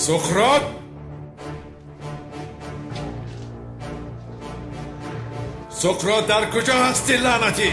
Суқрот? Суқрот дар куҷо ҳастӣ, лаънатӣ?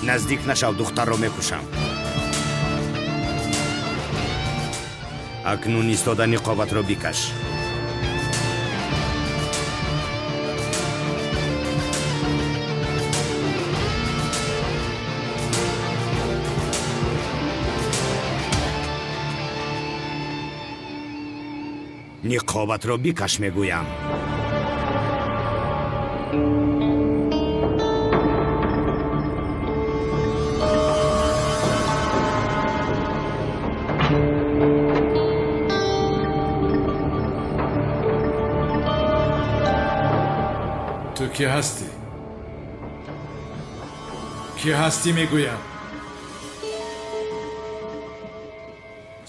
Наздик нашав, духтарро мекушам. Акнун истода ниқобатро бикаш. Ниқобатро бикаш, мегӯям. Ту кӣ ҳастӣ? Кӣ ҳастӣ, мегӯям?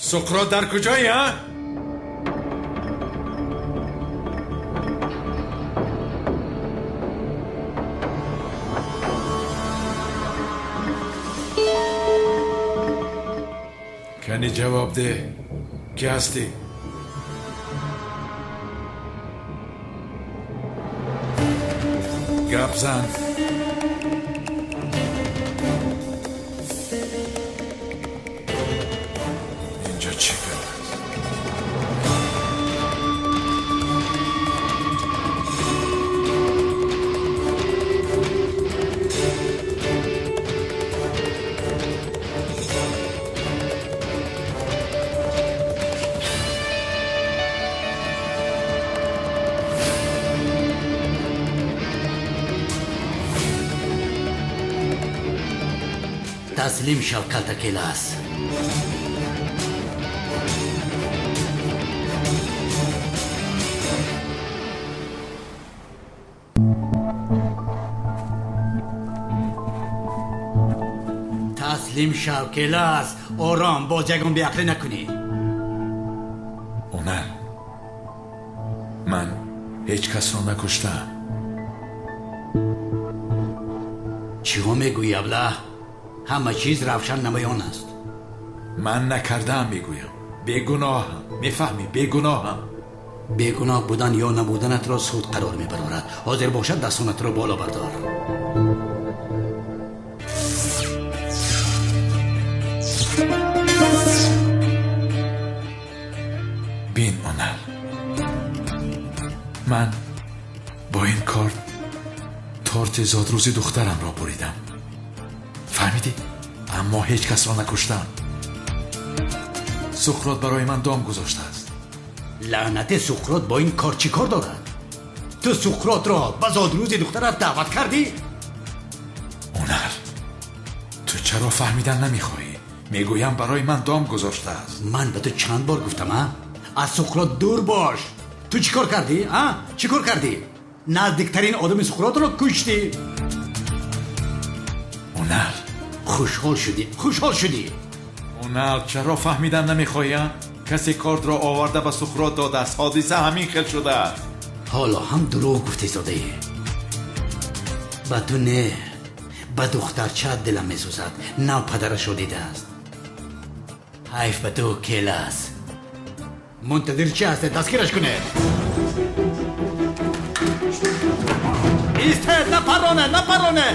Суқрот дар куҷоӣ, а? Кани ҷавоб деҳ, кӣ ҳастӣ? Гап зан. Инҷо чӣ гап аст? Таслим шав, калтакелас. Таслим шав, келас. Ором, боз ягон беақлӣ накунӣ. Онал, ман ҳеҷ касро накуштаам. Чиҳо мегӯӣ, аблаҳ? Ҳама чиз равшан намоён аст. Ман накардаам, мегӯям. Бегуноҳам, мефаҳмӣ? Бегуноҳам. Бегуноҳ будан ё набуданатро суд қарор мебарорад. Ҳозир бошад, дастонатро боло бардор. Бин, Онал, ман бо ин кор торти зодрӯзи духтарамро буридам. Фаҳмидӣ? Аммо ҳеҷ касро накуштам. Суқрот барои ман дом гузоштааст. Лаънати Суқрот бо ин кор чӣ кор дорад? Ту Суқротро ба зодрӯзи духтарат даъват кардӣ? Онал, ту чаро фаҳмидан намехоҳӣ? Мегӯям, барои ман дом гузоштааст. Ман ба ту чанд бор гуфтам, а? Аз Суқрот дур бош. Ту чӣ кор кардӣ, а? Чӣ кор кардӣ? Наздиктарин одами Суқротро куштӣ. Онал, хушҳол шудӣ, хушҳол шудӣ. Онал, чаро фаҳмидан намехоҳӣ, а? Касе кортро оварда ба Суқрот додааст. Ҳодиса ҳамин хел шудааст. Ҳоло ҳам дурӯғ гуфтезодаӣ. Ба ту не, ба духтарчаат дилам месӯзад. Нав падарашро дидааст. Ҳайф ба ту, келас. Мунтазир чӣ ҳастед? Дастгираш кунед. Истед, напароне, напароне.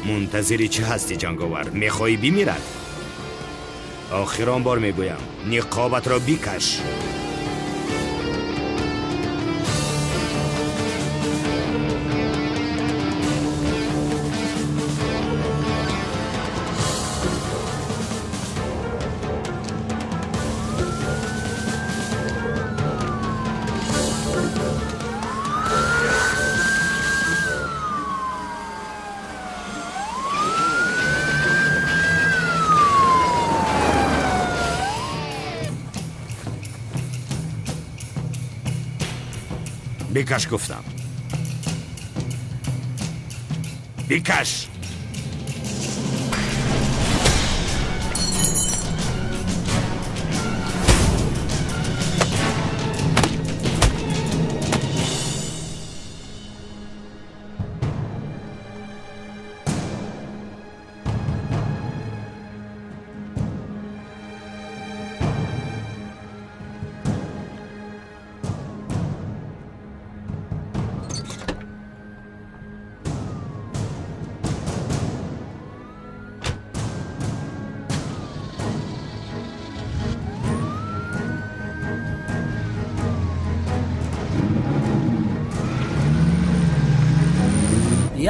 Мунтазири чӣ ҳастӣ, ҷанговар? Мехоҳӣ бимирад? Охирон бор мегӯям, ниқобатро бикаш. Бикаш гуфтам. Бикаш.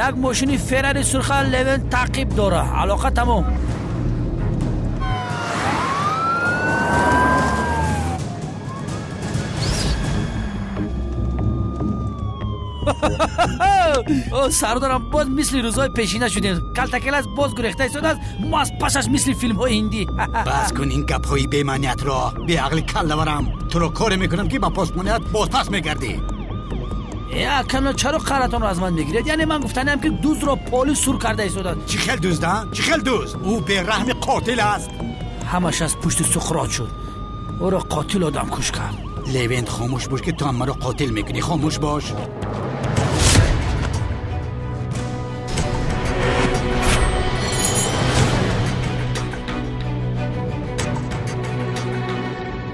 Як мошини Феррари сурха Левент таъқиб дора. Алоқа тамом. Сардарам, боз мисли рӯзҳои пешина шудем. Калтакелас боз гурехта истодааст, мо аз пасаш мисли филмҳои ҳиндӣ. Бас кун ин гапҳои бемаъниятро. Беақли каллаварам. Туро коре мекунам, ки ба посбоният бозпас мегардӣ. Акано, чаро қаҳратонро аз ман мегиред? Яъне ман гуфтаниам, ки дуздро полис сур карда истодааст. Чӣ хел дузд, а? Чӣ хел дузд? Ӯ бераҳми қотил аст. Ҳамаш аз пушти Суқрот шуд. Ӯро қотил одамкуш кард. Левент, хомӯш бош, ки ту ҳам маро қотил мекунӣ. Хомӯш бош.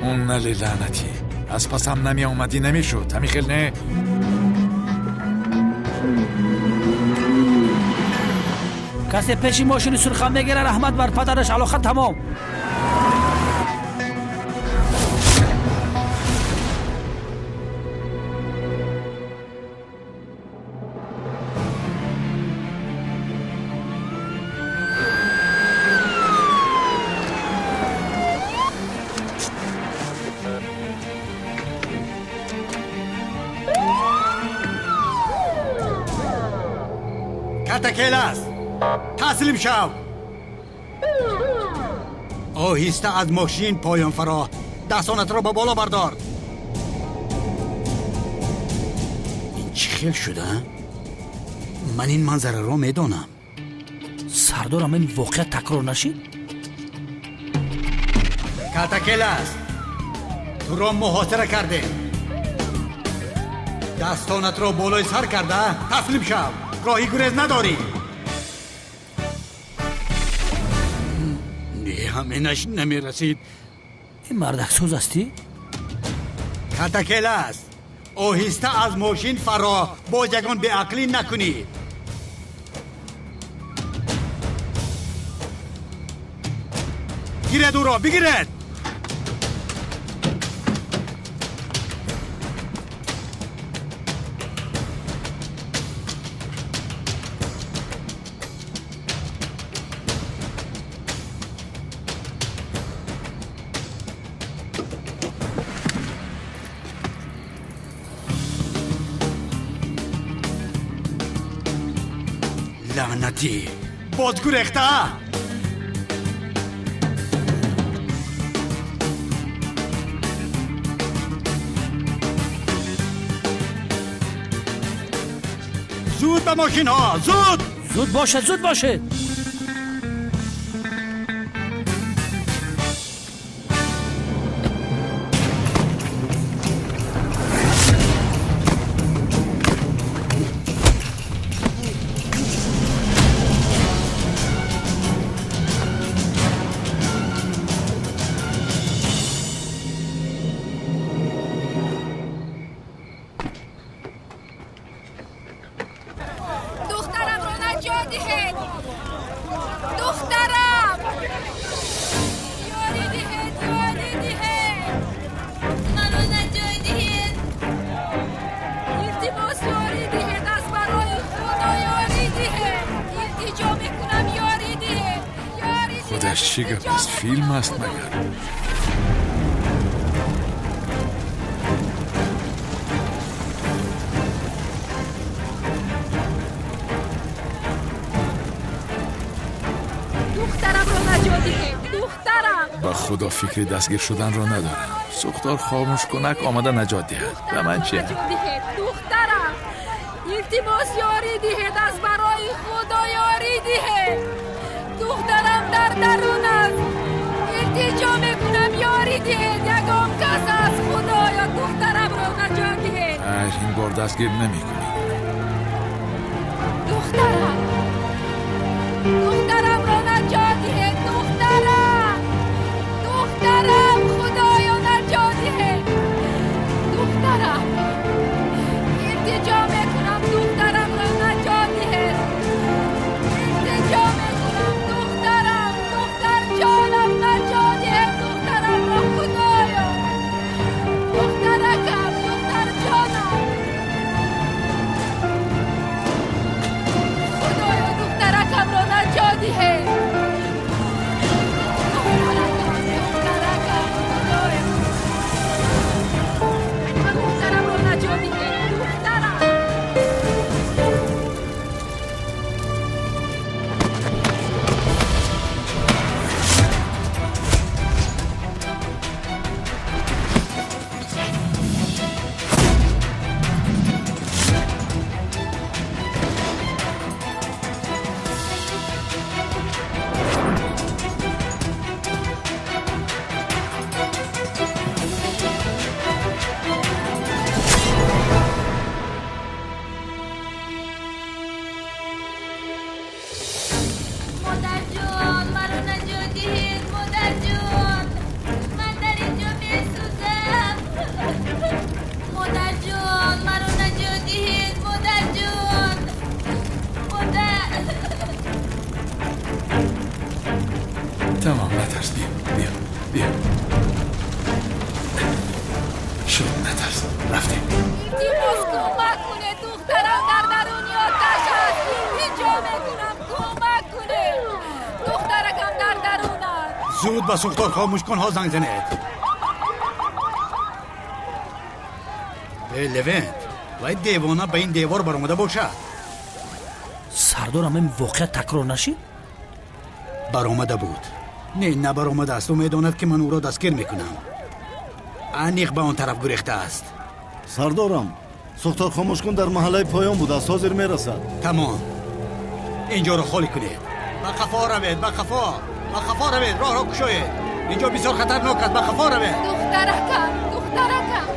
Он нали лаънатӣ, аз пасам намеомадӣ, намешуд. Ҳамин хел не? Касе пеши мошини сурха мегира, раҳмат бар падараш. Алоқа тамом. Калтакелас, таслим шав. Оҳиста аз мошин поён фаро, дастонатро ба боло бардор. Ин чӣ хел шуда? Ман ин манзараро медонам. Сардорам, ин воқеа такрор нашид? Калтакелас, туро муҳосира кардем. Дастонатро болои сар карда таслим шав. Роҳи гурез надорӣ. Не, ҳаминаш намерасид. Ин мардаксоз ҳастӣ? Калтакелас, оҳиста аз мошин фаро, боз ягон беақлӣ накунӣ. Гиред ӯро, бигиред. Лаънатӣ, боз гурехта. Зуд ба мошинҳо, зуд! Зуд бошед, зуд бошед. Духтарамро наҷот диҳед. Инаш чӣ гап аст? Филм аст магар? Духтарамро наҷот диҳед, духтарам! Ба худо фикри дастгир шуданро надорам. Сӯхтор хомӯшкунак омада наҷот диҳад. Ба ман чи? Духтарам, илтимос, ёрӣ диҳед, аз барои худо ёрӣ диҳед. Духтарам дар дарун аст. Илтиҷо мекунам, ёрӣ диҳед. Ягон кас аз худоё, духтарамро наҷот диҳед. Ай, ин бор дастгир намекунӣ. Духтарам, духтарамро наҷот диҳед. Духтарам, духтарам, худоё наҷот диҳед. Духтарам, илтиҷо мекунам, духтарамро наҷот диҳед. Илтиҷо мекунам, духтарам, духтарҷонам, наҷот диҳед духтарамро, худоё. Духтаракам, духтарҷонам, худоё, духтаракамро наҷот диҳед. Духтаракам, духтаракам, худоё, духтарамро наҷот диҳед. Духтарам. Модарҷон, маро наҷот диҳед, модарҷон, ман дар инҷо месӯзам. Модарҷон, маро наҷот диҳед, модарҷон, модар. Тамом, натарс, биё, биё, биё. Шуд, натарс, рафтем. Илтимос, кӯмак кунед, духтарам дар даруни оташ аст. Илтиҷо мекунам, кӯмак кунед, духтаракам дар дарун аст. Зуд ба сӯхтор хомӯшкунҳо занг занед. Э, Левент, вай девона ба ин девор баромада бошад. Сардорам, ин воқеа такрор нашид? Баромада буд. Не, набаромадааст. Ӯ медонад, ки ман ӯро дастгир мекунам. Аниқ ба он тараф гурехтааст. Сардорам, сӯхтор хомӯшкун дар маҳаллаи поён будааст, ҳозир мерасад. Тамом, инҷоро холӣ кунед. Ба қафо равед, ба қафо, ба қафо равед, роҳро кушоед. Инҷо бисёр хатарнок аст, ба қафо равед. Духтаракам, духтаракам,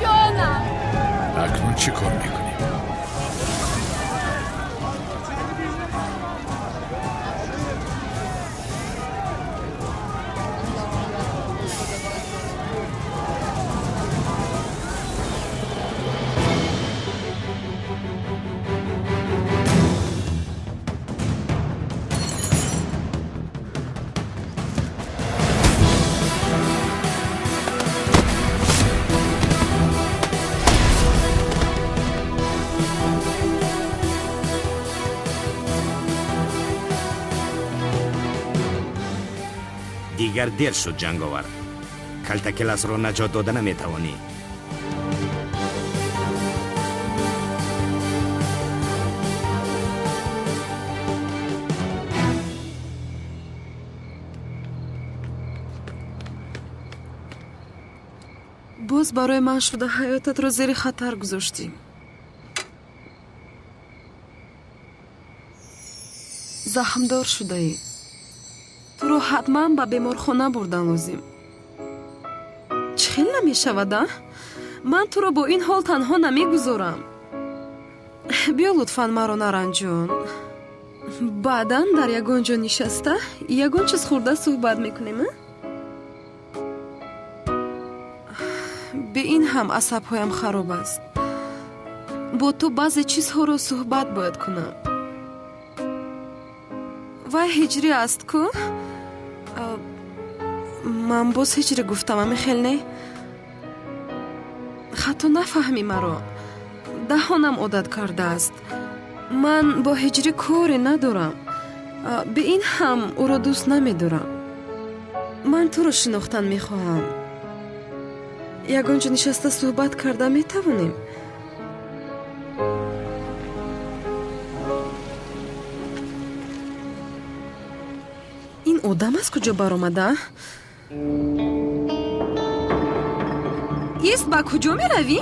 ҷонам. Акнун чӣ кор мекунем? Дигар дер шуд, ҷанговар. Калтакеласро наҷот дода наметавонӣ. Боз барои ман шуда ҳаётатро зери хатар гузоштӣ. Захмдор шудаӣ. Туро ҳатман ба беморхона бурдан лозим. Чӣ хел намешавад, а? Ман туро бо ин ҳол танҳо намегузорам. Биё, лутфан, маро наранҷон. Баъдан дар ягон ҷо нишаста ягон чиз хӯрда суҳбат мекунем, а? Бе ин ҳам асабҳоям хароб аст. Бо ту баъзе чизҳоро суҳбат бояд кунам. Вай ҳиҷрӣ аст ку? Ман боз ҳиҷрӣ гуфтам, ами хел не? Хато нафаҳмӣ маро. Даҳонам одат кардааст. Ман бо ҳиҷрӣ коре надорам. Бе ин ҳам ӯро дӯст намедорам. Ман туро шинохтан мехоҳам. Ягон ҷо нишаста суҳбат карда метавонем? Ин одам аз куҷо баромада? Ист, ба куҷо меравӣ?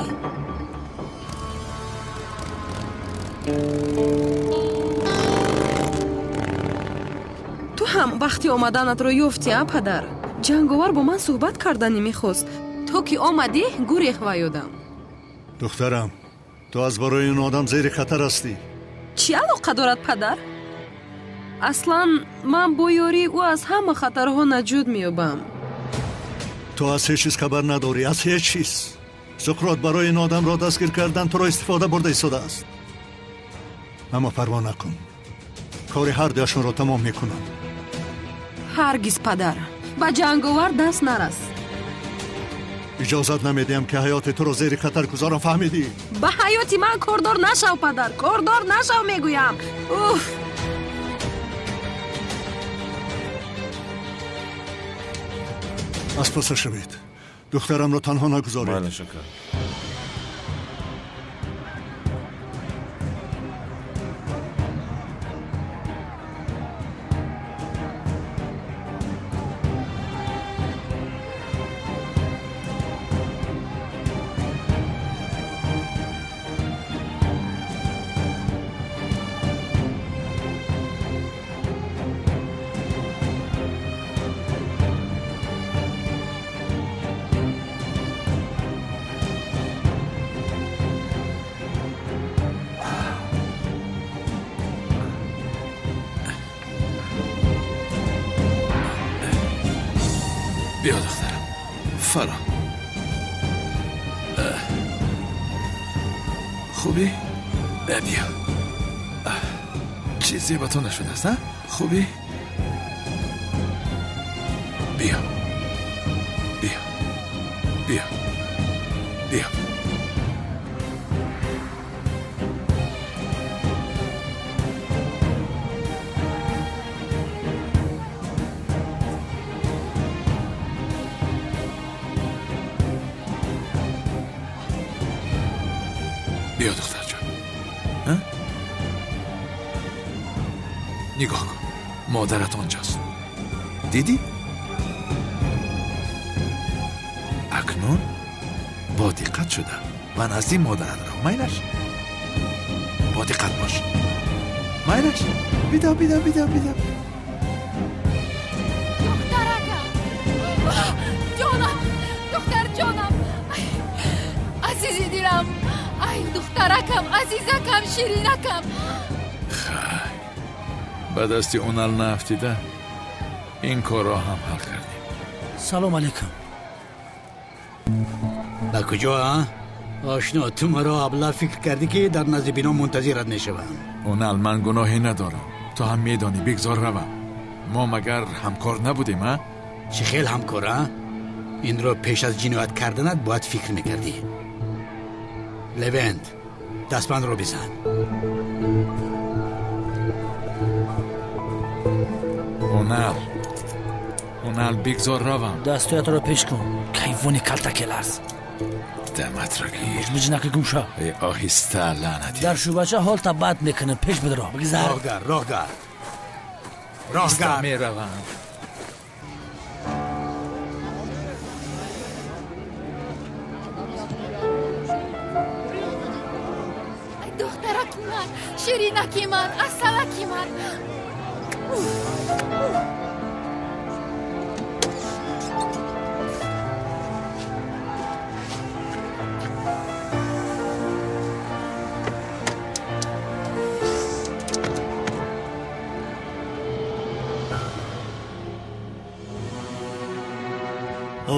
Ту ҳам вақти омаданатро ёфтӣ, а падар? Ҷанговар бо ман суҳбат карданӣ мехост. То ки омадӣ, гурехт вай одам. Духтарам, ту аз барои ин одам зери хатар ҳастӣ. Чӣ алоқа дорад, падар? Аслан ман бо ёрии ӯ аз ҳама хатарҳо наҷот меёбам. Ту аз ҳеҷ чиз хабар надорӣ, аз ҳеҷ чиз. Суқрот барои ин одамро дастгир кардан туро истифода бурда истодааст. Аммо парво накун, кори ҳар дуяшонро тамом мекунам. Ҳаргиз, падар, ба ҷанговар даст нарас. Иҷозат намедиҳам, ки ҳаёти туро зери хатар гузорам, фаҳмидӣ? Ба ҳаёти ман кордор нашав, падар, кордор нашав, мегӯям. Уф! Аз паса шавед, духтарамро танҳо нагузоред. Бале, шакар. Биё, духтарам, фаро. Хубӣ? Биё. Чизе ба ту нашудааст, а? Хубӣ? Биё. Биё. Биё. Биё. Биё, духтарҷон. Нигоҳ кун, модарат онҷост. Дидӣ? Акнун бо диққат шуда ба назди модарат рав. Майлаш, бо диққат бош. Майлаш, бидо, бидо, бидо, бидо. Духтаракам, ҷонам, духтарҷонам, азизи дилам, ай духтаракам, азизакам, ширинакам. Хай, ба дасти Унал наафтида ин корро ҳам ҳал кардем. Салом алейкум. Ба куҷо, а? Ошно, ту маро абла фикр кардӣ, ки дар назди бино мунтазират мешавам. Унал, ман гуноҳе надорам. Ту ҳам медонӣ, бигзор равам. Мо магар ҳамкор набудем, а? Чӣ хел ҳамкор, а? Инро пеш аз ҷиноят карданат бояд фикр мекардӣ. Левент, дастбандро бизан. Унал, Унал, бигзор равам. Дастҳоятро пеш кун, кайвони калтакеларз. Даматро гир. Биҷнаки гум шав. Эй, оҳиста, лаънатӣ. Дар шӯъбача ҳолта бад мекунам, пеш бидро. Бигзар. Роҳгар, роҳгар, роҳгар. Меравам. Духтараки ман, ширинаки ман, асалаки ман.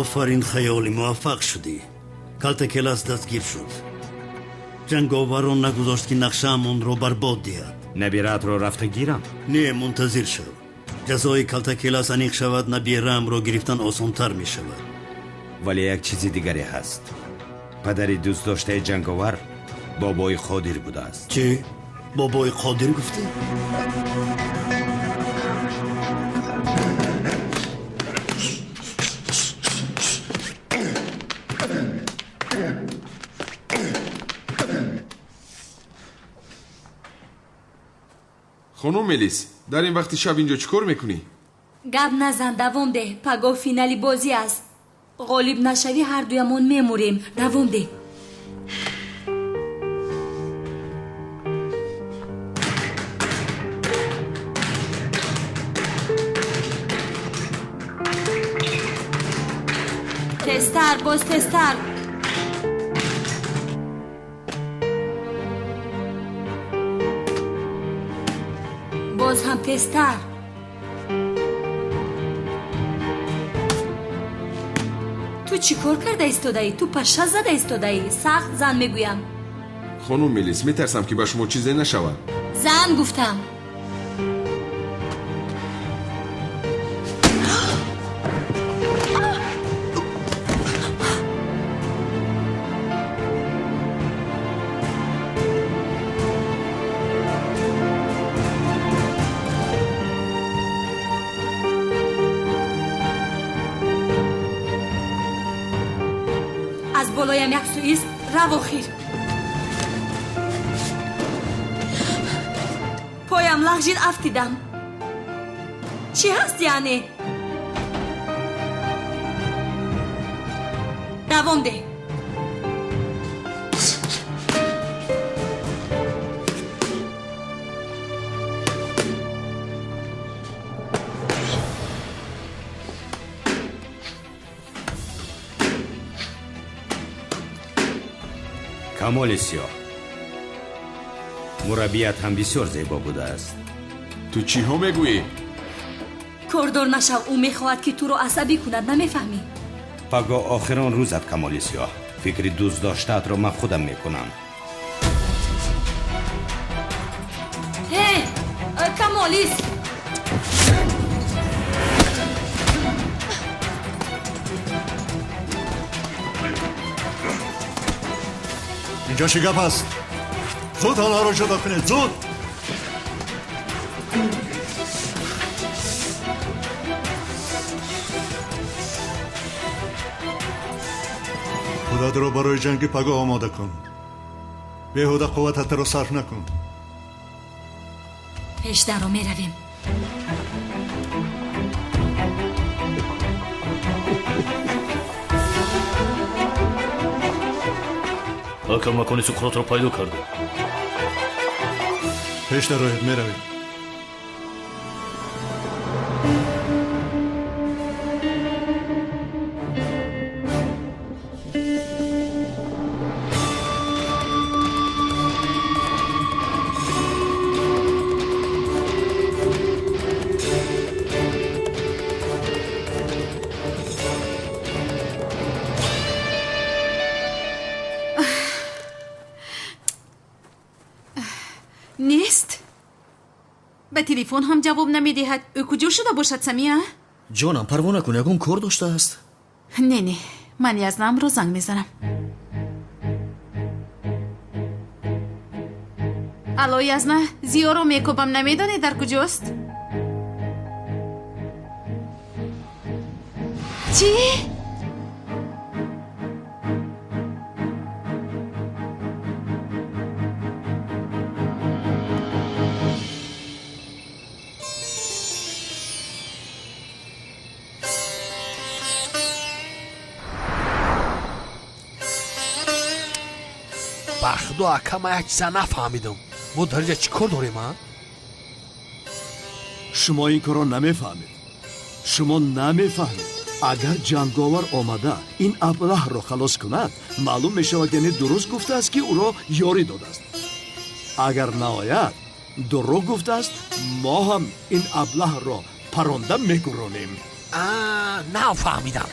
Офарин, хаёлӣ, муваффақ шудӣ. Калтакелас дастгир шуд. Ҷанговарон нагузошт, ки нақшаамонро барбод диҳад. Набираатро рафта гирам? Не, мунтазир шав. Ҷазои калтакелас аниқ шавад, набираамро гирифтан осонтар мешавад. Вале як чизи дигаре ҳаст. Падари дӯстдоштаи ҷанговар бобои Қодир будааст. Чӣ? Бобои Қодир гуфтӣ? Хонум Мелис, дар ин вақти шаб инҷо чӣ кор мекунӣ? Гап назан, давом деҳ. Пагоҳ финали бозӣ аст. Ғолиб нашавӣ, ҳардуямон мемурем. Давом деҳ. Тезтар, боз тезтар. Боз ҳам тезтар. Ту чӣ кор карда истодаӣ? Ту паша зада истодаӣ. Сахт зан мегӯям. Хонум Мелис, метарсам, ки ба шумо чизе нашавад. Зан гуфтам. Аз болоям як суист, рав охир. Поям лағжид, афтидам. Чӣ ҳаст яъне? Давом деҳ. Камоли сиёҳ, мураббият ҳам бисёр зебо будааст. Ту чиҳо мегӯӣ? Кордор нашав, ӯ мехоҳад, ки туро асабӣ кунад, намефаҳмӣ? Пагоҳ охирон рӯзат, Камоли сиёҳ. Фикри дӯст доштаатро ман худам мекунам. Ҳе, Камолис! Инҷо чӣ гап аст? Зуд онҳоро ҷудо кунед, зуд! Худатро барои ҷанги пагоҳ омода кун. Беҳуда қуввататро сарф накун. Пешдаро меравем. Ака, макони Суқротро пайдо кардем. Пеш дароед, меравем. Нест. Ба телефон ҳам ҷавоб намедиҳад. Ӯ куҷо шуда бошад, Самия? Ҷонам, парво накун, ягон кор доштааст. Не, не, ман Язнамро занг мезанам. Алло, Язна, Зиёро мекобам, намедонӣ дар куҷост? Чӣ? Ба худо, ака, ман як чиза нафаҳмидам. Мо дар инҷа чӣ кор дорем, а? Шумо ин корро намефаҳмед. Шумо намефаҳмед. Агар ҷанговар омада ин аблаҳро халос кунад, маълум мешавад, яъне дуруст гуфтааст, ки ӯро ёрӣ додааст. Агар наояд, дурӯғ гуфтааст, мо ҳам ин аблаҳро паронда мегуронем. Нафаҳмидам.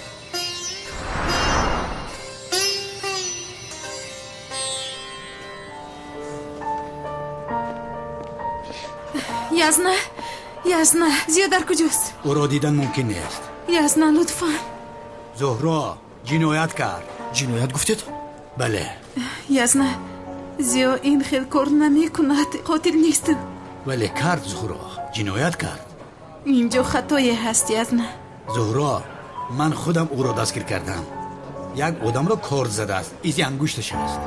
Язна, Язна, Зиё дар куҷост? Ӯро дидан мумкин нест. Язна, лутфан. Зуҳро ҷиноят кард. Ҷиноят гуфтед? Бале. Язна, Зиё ин хел кор намекунад, қотил нест. Вале кард, Зуҳро, ҷиноят кард. Инҷо хатое ҳаст, Язна. Зуҳро, ман худам ӯро дастгир кардам. Як одамро корд задааст, изи ангушташ аст.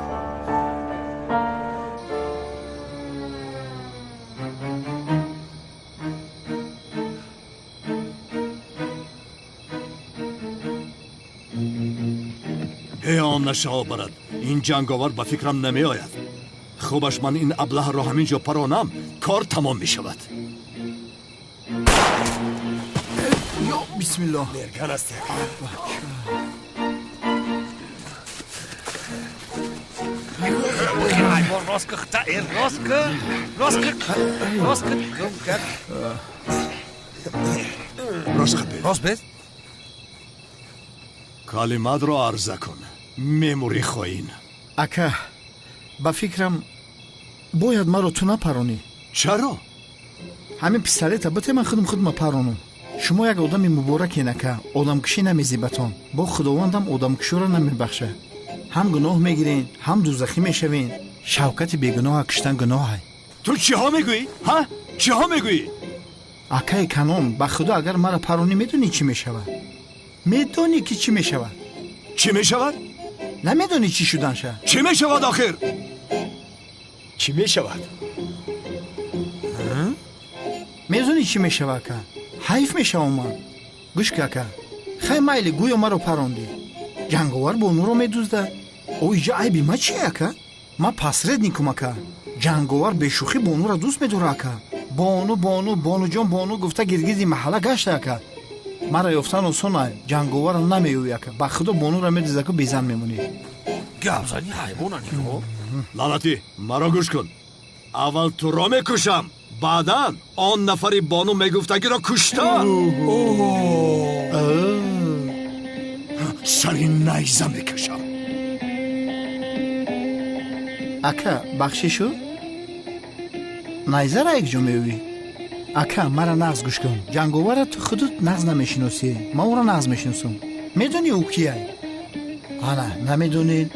Ҳе он нашао барад, ин ҷанговар ба фикрам намеояд. Хубаш ман ин аблаҳро ҳамин ҷо паронам, кор тамом мешавад. Ё бисмиллоҳ. Мерган аст як. Ҳайвон рост кухта, рост ку, рост ку, рост ку. Рост қапед. Рост без? Калиматро арза кун, мемури хоин. Ака, ба фикрам бояд маро ту напаронӣ. Чаро? Ҳамин пистолета бите, ман худам худма паронам. Шумо як одами муборакен, ака, одамкушӣ намезибатон. Бо худовандам одамкуширо намебахша. Ҳам гуноҳ мегирен, ҳам дузахӣ мешавен. Шавкати бегуноҳа куштан гуноҳай. Ту чиҳо мегӯӣ? Ҳа? Чиҳо мегӯӣ? Акаи Канон, ба худо агар мара паронӣ, медонӣ чӣ мешавад? Медонӣ ки чӣ мешавад? Чӣ мешавад? Намедонӣ чӣ шуданша? Чӣ мешавад охир? Чӣ мешавад? Медонӣ чӣ мешавад, ака? Ҳайф мешавам ман. Гӯш ки, ака, хай майли, гӯё маро парондӣ. Ҷанговар бонуро медуздад. О, иҷа айби ма чие, ака? Ман посредникум, ака. Ҷанговар бешӯхӣ бонуро дӯст медора, ака. Бону, бону, бонуҷон, бону гуфта гиргирди маҳалла гашта, ака. Мара ёфтан осон ай, ҷанговарро намеёвӣ, ака. Ба худо бонуро медуздаку безан мемонӣ. Гап зани ҳайвона нигоҳ. Лаънатӣ, маро гӯш кун. Аввал туро мекушам, баъдан он нафари бону мегуфтагиро кушта. Сари найза мекашам. Ака, бахшишу? Найзара якҷо меёвӣ? Ака, мара нағз гӯш кун. Ҷанговара ту худут нағз намешиносӣ. Ман ӯро нағз мешиносам. Медонӣ ӯ кияй? Ана, намедонед?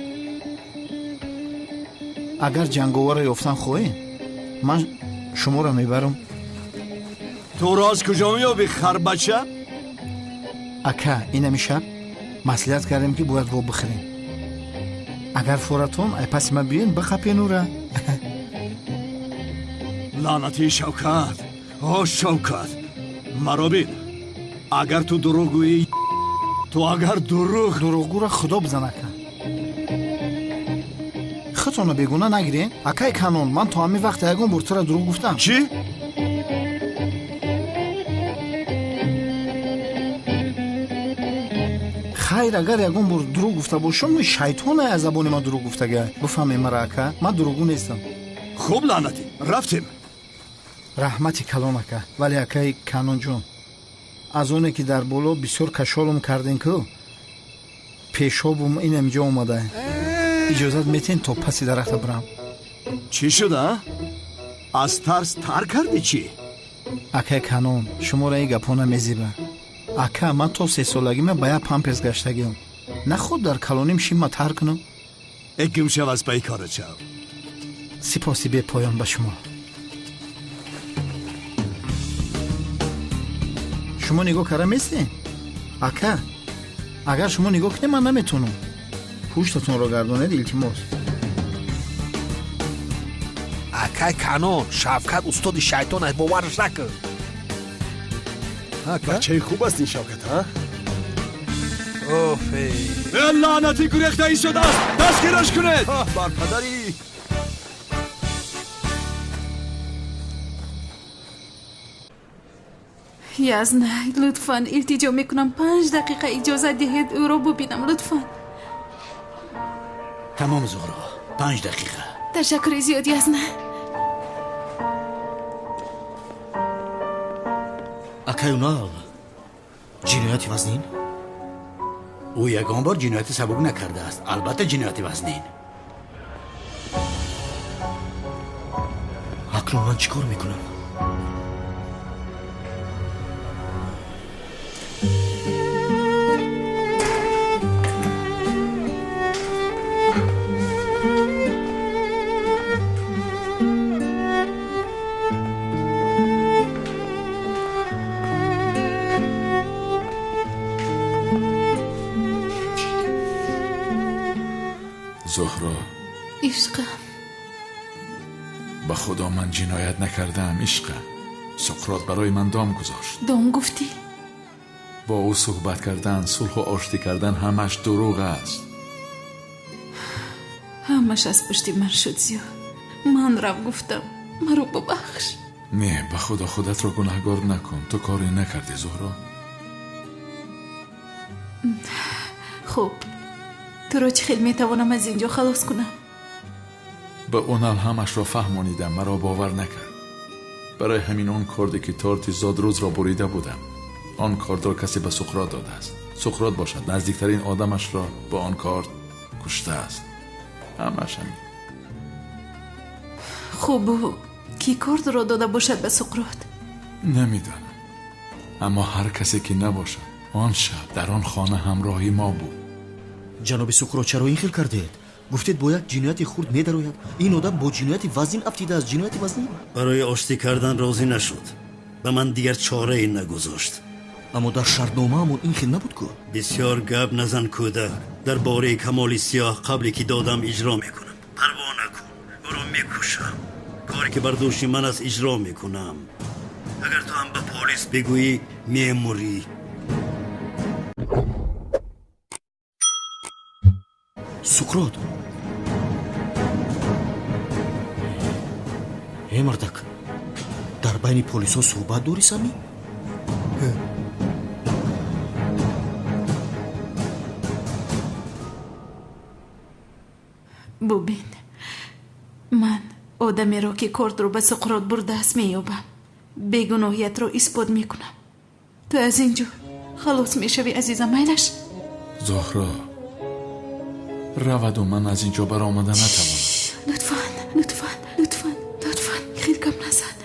Агар ҷанговарро ёфтан хоҳед, ман шуморо мебарам. Туро аз куҷо меёбӣ, харбача? Ака, инами шаб маслиҳат кардем, ки бояд во бихӯрем. Агар форатон, ай паси ман биёен, бихапен ӯра. Лаънати Шавкат! О, Шавкат! Маро бин. Агар ту дурӯғ гӯӣ, ту агар дурӯғ... Дурӯғгӯра худо бизан, ака. Худтонро бегуна нагирен. Акаи Канон, ман то ҳамин вақт ягон бор тура дурӯғ гуфтам. Чӣ? Хайр, агар ягон бор дурӯғ гуфта бошам, шайтон аз забони ман дурӯғ гуфтага. Бифаҳме мара, ака, ман дурӯғгӯ нестам. Хуб, лаънатӣ, рафтем. Раҳмати калон, ака. Вале акаи Канонҷон, аз оне ки дар боло бисёр кашолум кардем ку, пешобум инамҷо омада. Иҷозат метен то паси дарахта бирам? Чӣ шуда? Аз тарс тар кардӣ чӣ? Акаи Канон, шуморо ин гапҳо намезиба. Ака, ман то сесолагима ба як памперс гаштагиам. Наход дар калоним шима тар кунам? Э, гум шав аз пайи корат шав. Сипоси бепоён ба шумо. Шумо нигоҳ карда местед? Ака, агар шумо нигоҳ кунед, ман наметавонам. Пуштатонро гардонед, илтимос. Акай Канон, Шавкат устоди шайтон аст, бовараш накун. Бачаи хуб аст ин Шавкат, ҳа? Офе. Э, лаънатӣ, гурехта истодааст! Дастгираш кунед! Бар падари! Язна, лутфан, илтиҷо мекунам, 5 дақиқа иҷозат диҳед ӯро бубинам, лутфан. Тамом, Зуҳро, 5 дақиқа. Ташаккури зиёд, Язна. Акай Унал, ҷинояти вазнин? Ӯ ягон бор ҷинояти сабук накардааст. Албатта ҷинояти вазнин. Акнун ман чӣ кор мекунам? Зуҳро. Ишқам. Ба худо ман ҷиноят накардаам, ишқам. Суқрот барои ман дом гузошт. Дом гуфтӣ? Бо ӯ суҳбат кардан, сулҳу оштӣ кардан ҳамаш дурӯғ аст. Ҳамаш аз пушти ман шуд, Зиё. Ман рав гуфтам, маро бубахш. Не, ба худо худатро гунаҳгор накун. Ту коре накардӣ, Зуҳро. Хуб, туро чӣ хел метавонам аз ин ҷо халос кунам? Ба Унал ҳамашро фаҳмонидам, маро бовар накард. Барои ҳамин он корде ки торти зодрӯзро бурида будам, он кортро касе ба Суқрот додааст. Суқрот бошад наздиктарин одамашро ба он корт куштааст. Ҳамаш ҳамин. Хуб, ки кортро дода бошад ба Суқрот? Намедонам, аммо ҳар касе ки набошад, он шаб дар он хона ҳамроҳи мо буд. Ҷаноби Суқрот, чаро ин хел кардед? Гуфтед бо як ҷинояти хурд медарояд. Ин одам бо ҷинояти вазнин афтидааст, ҷинояти вазнин. Барои оштӣ кардан розӣ нашуд. Ба ман дигар чорае нагузошт. Аммо дар шартномаамон ин хел набуд ку? Бисёр гап назан, кӯдак. Дар бораи Камоли Сиёҳ қабле ки додам иҷро мекунам. Парво накун, ӯро мекушам. Коре ки бар дӯши ман аст иҷро мекунам. Агар ту ҳам ба полис бигӯӣ, мемурӣ. Суқрот, э мардак, дар байни полисҳо суҳбат дорӣ сами? Бубин, ман одамеро ки кортро ба Суқрот бурдааст меёбам. Бегуноҳиятро исбот мекунам. Ту аз ин ҷо халос мешавӣ, азизам, майлаш? Зуҳро, раваду ман аз ин ҷо баромада натавонам. Лутфан, лутфан, лутфан, лутфан, ин хел гап назан,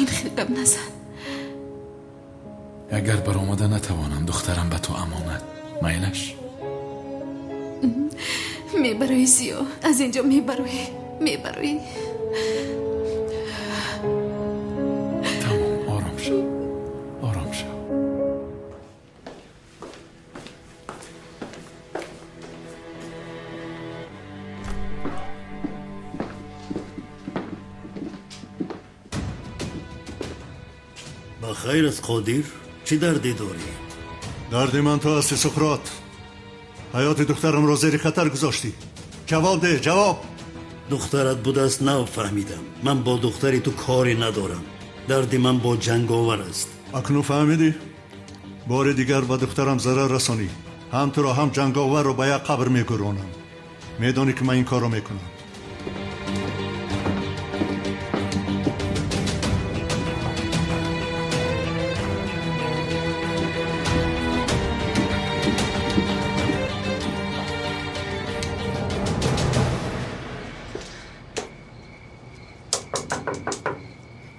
ин хел гап назан. Агар баромада натавонам, духтарам ба ту амонат, майлаш? Мебароӣ, Зиё, аз ин ҷо мебароӣ, мебароӣ. Тамом, ором шав, ором шав. Ба хайр аст, Қодир, чӣ дарде дорӣ? Дарди ман ту ҳастӣ, Суқрот. Ҳаёти духтарамро зери хатар гузоштӣ. Ҷавоб деҳ, ҷавоб. Духтарат будааст, нафаҳмидам. Ман бо духтари ту коре надорам. Дарди ман бо ҷанговар аст. Акнун фаҳмидӣ? Бори дигар ба духтарам зарар расонӣ, ҳам туро ҳам ҷанговарро ба як қабр мегуронам. Медонӣ ки ман ин корро мекунам.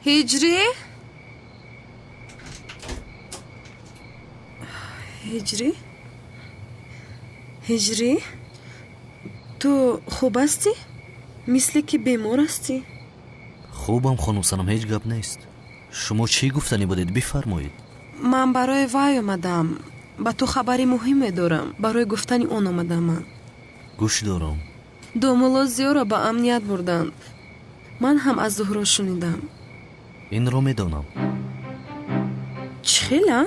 Ҳиҷрӣ? Ҳиҷрӣ? Ҳиҷрӣ? Ту хуб ҳастӣ? Мисле ки бемор ҳастӣ. Хубам, хонум Санам, ҳеҷ гап нест. Шумо чӣ гуфтанӣ будед? Бифармоед. Ман барои вай омадам. Ба ту хабари муҳиме дорам. Барои гуфтани он омадам ман. Гӯш дорам. Домулло Зиёро ба амният бурданд. Ман ҳам аз Зуҳро шунидам. Инро медонам. Чӣ хела?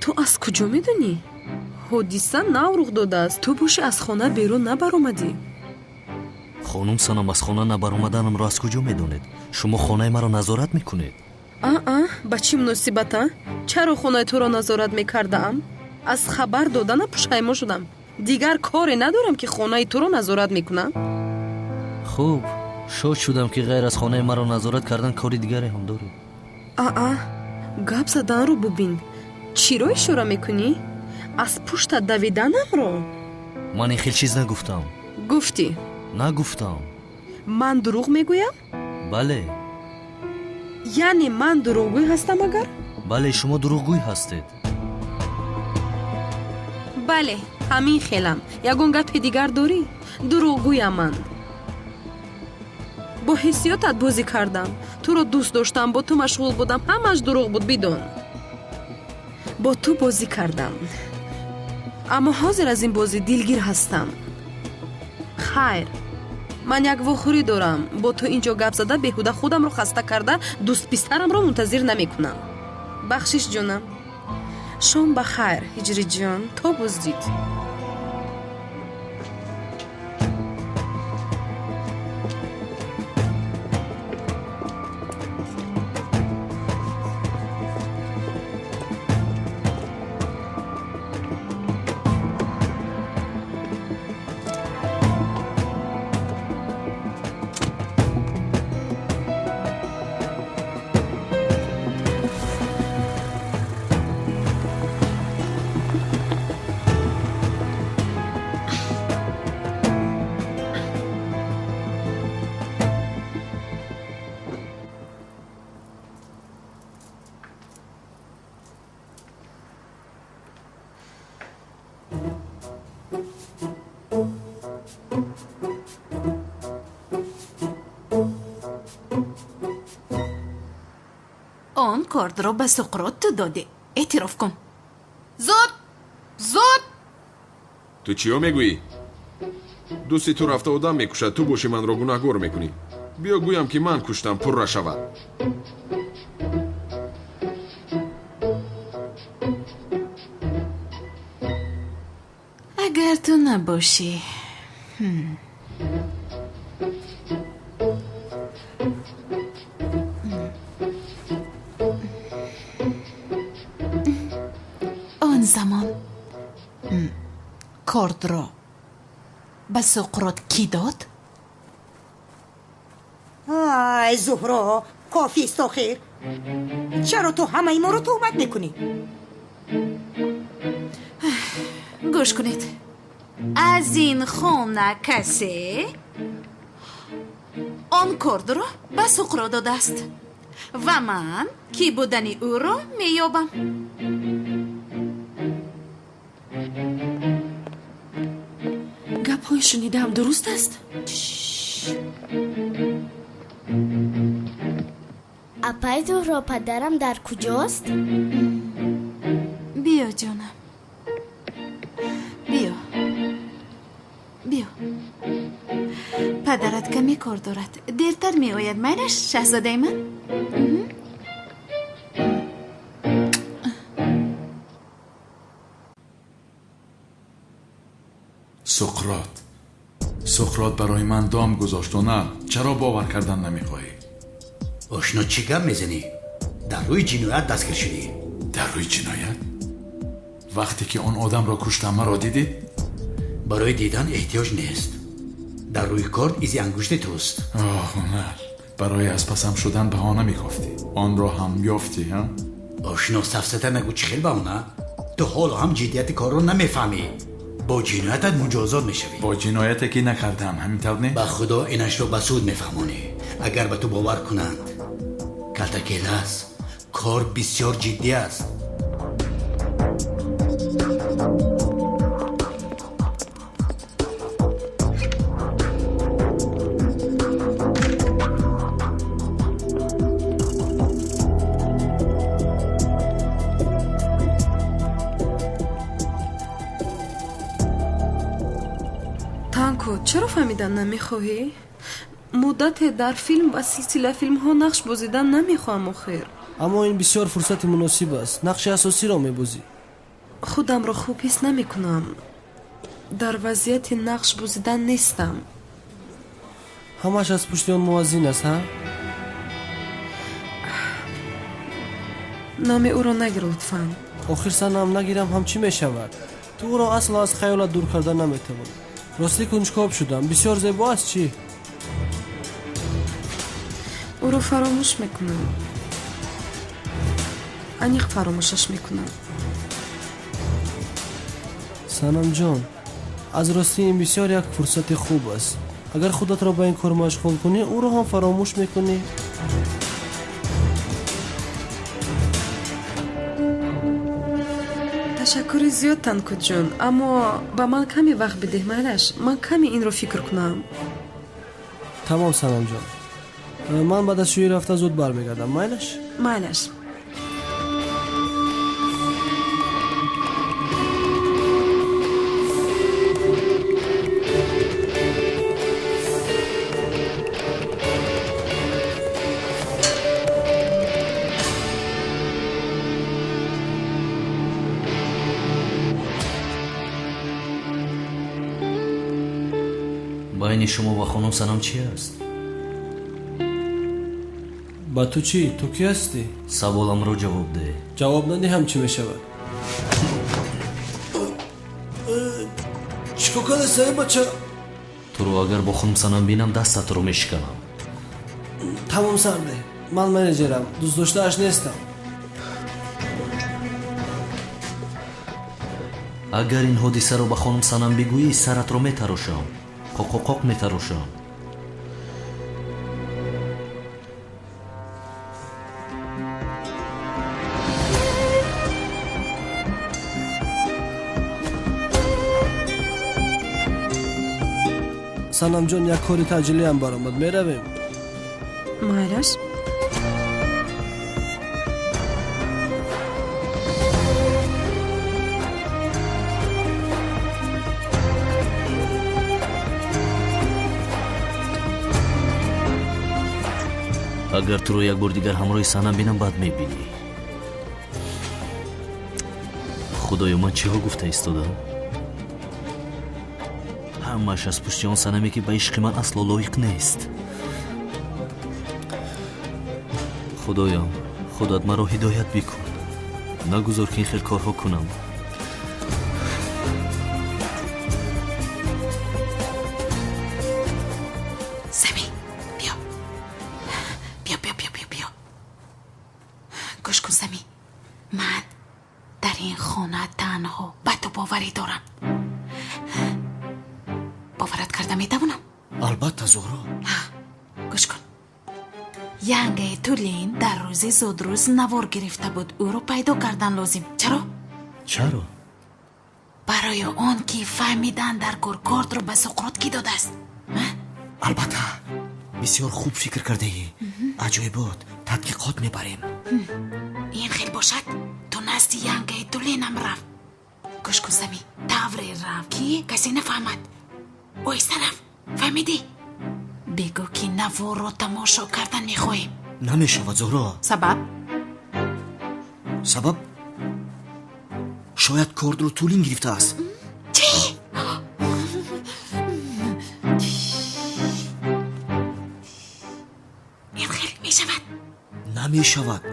Ту аз куҷо медонӣ? Ҳодиса нав рух додааст. Ту боши аз хона берун набаромадӣ. Хонум Санам, аз хона набаромаданамро аз куҷо медонед? Шумо хонаи маро назорат мекунед. Аа, ба чӣ муносибата? Чаро хонаи туро назорат мекардаам? Аз хабар додана пушаймо шудам. Дигар коре надорам ки хонаи туро назорат мекунам. Хуб, шод шудам ки ғайр аз хонаи маро назорат кардан кори дигаре ҳам доред. Аа, гап заданро бубин. Чиро ишора мекунӣ? Аз пушта давиданамро? Ман ин хел чиз нагуфтам. Гуфтӣ. Нагуфтам. Ман дурӯғ мегӯям? Бале. Яъне ман дурӯғгӯй ҳастам агар? Бале, шумо дурӯғгӯй ҳастед. Бале, ҳамин хелам. Ягон гапи дигар дорӣ? Дурӯғгӯям ман. Бо ҳиссиётат бозӣ кардам. Туро дӯст доштам, бо ту машғул будам. Ҳамаш дурӯғ буд, бидон. Бо ту бозӣ кардам. Аммо ҳозир аз ин бозӣ дилгир ҳастам. Хайр, ман як вохӯрӣ дорам. Бо ту ин ҷо гап зада беҳуда худамро хаста карда дӯстписарамро мунтазир намекунам. Бахшиш, ҷонам. Шом ба хайр, Ҳиҷриҷон. То боздид. Кордро ба Суқрот ту додӣ. Эътироф кун. Зуд! Зуд! Ту чиё мегӯӣ? Дӯсти ту рафта одам мекушад, ту бошӣ манро гунаҳгор мекунӣ. Биё гӯям, ки ман куштам, пурра шавад. Агар ту набошӣ. Он замон кордро ба Суқрот кӣ дод? Ай, Зуҳро, кофист охир. Чаро ту ҳамаи моро туҳмат мекунӣ? Гӯш кунед. Аз ин хона касе он кордро ба Суқрот додааст ва ман кӣ будани ӯро меёбам. Гапҳои шунидаам дуруст аст? Апай Зуҳро, падарам дар куҷост? Биё, ҷонам. Биё. Биё. Падарат каме кор дорад. Дертар меояд, майлаш, шаҳзодаи ман? Суқрот. Суқрот барои ман дом гузошт, на? Чаро бовар кардан намехоҳӣ? Ошно, чӣ гап мезанӣ? Дар рӯи ҷиноят дастгир шудӣ. Дар рӯи ҷиноят? Вақте ки он одамро куштам, маро дидӣ? Барои дидан эҳтиёҷ нест. Дар рӯи корд изи ангушти туст. Оҳ, ҳунар. Барои аз пасам шудан баҳона мекофтӣ. Онро ҳам ёфтӣ, ҳа? Ошно, сафсата нагӯ, чӣ хел баҳона? Ту ҳоло ҳам ҷиддияти корро намефаҳмӣ. Бо ҷиноятат муҷозот мешавӣ. Бо ҷинояте ки накардам, ҳамин тавр не? Ба худо инашро ба суд мефаҳмонӣ. Агар ба ту бовар кунанд. Калтакелас, кор бисёр ҷиддӣ аст. Танко, чаро фаҳмидан намехоҳӣ? Муддате дар филм ва силсилафилмҳо нақш бозидан намехоҳам охир. Аммо ин бисёр фурсати муносиб аст. Нақши асосиро мебозӣ. Худамро хуб ҳис намекунам. Дар вазъияти нақш бозидан нестам. Ҳамааш аз пушти он муваззин аст, ҳа? Номи ӯро нагир, лутфан. Охир санам нагирам ҳам чӣ мешавад? Ту ӯро асло аз хаёлат дур карда наметавонӣ. Ростӣ кунҷкоб шудам. Бисёр зебо аст чӣ? Ӯро фаромӯш мекунам. Аниқ фаромӯшаш мекунам. Санамҷон, аз ростӣ ин бисёр як фурсати хуб аст. Агар худатро ба ин кор машғул кунӣ, ӯро ҳам фаромӯш мекунӣ. Ташаккури зиёд, Танкуҷон, аммо ба ман каме вақт бидеҳ, майлаш. Ман каме инро фикр кунам. Тамом, Санамҷон. Ман баъд аз шӯӣ рафта зуд бармегардам, майлаш? Майлаш. Байни шумо ва хонум Санам чӣ аст? Ба ту чӣ? Ту кӣ ҳастӣ? Саволамро ҷавоб деҳ. Ҷавоб надиҳам чӣ мешавад? Чӣ кор кардастай, бача? Туро агар бо хонум Санам бинам, дастатро мешиканам. Тамом, сарде. Ман менеҷерам, дӯстдоштааш нестам. Агар ин ҳодисаро ба хонум Санам бигӯӣ, саратро метарошам. Қоқоқоқ метарошам. Санамҷон, як кори таъҷилиам баромад, меравем. Майлаш. Агар туро як бор дигар ҳамроҳи Санам бинам, бад мебинӣ. Худоё, ман чиҳо гуфта истодам? Ҳамааш аз пушти он Санаме, ки ба ишқи ман асло лоиқ нест. Худоё, худат маро ҳидоят бикун. Нагузор, ки ин хел корҳо кунам. Сами, биё. Биё, биё, биё, биё, биё. Гӯш кун, Сами. Ман дар ин хона танҳо ба ту боварӣ дорам. Боварат карда метавонам? Албатта, Зуҳро. Гӯш кун. Янгаи Тулин дар рӯзи зодрӯз навор гирифта буд. Ӯро пайдо кардан лозим. Чаро? Чаро? Барои он ки фаҳмидан дар кор кортро ба Суқрот кӣ додааст. Албатта, бисёр хуб фикр кардаӣ. Аҷоибот, тадқиқот мебарем. Ин хел бошад, ту назди Янгаи Тулинам рав. Гӯш кун, Сами, тавре рав, ки касе нафаҳмад. Оҳиста рав, фаҳмидӣ? Бигӯ, ки наворро тамошо кардан мехоҳем. Намешавад, Зуҳро. Сабаб? Сабаб? Шояд кордро Тулин гирифтааст. Чӣ? Ин хел мешавад? Намешавад.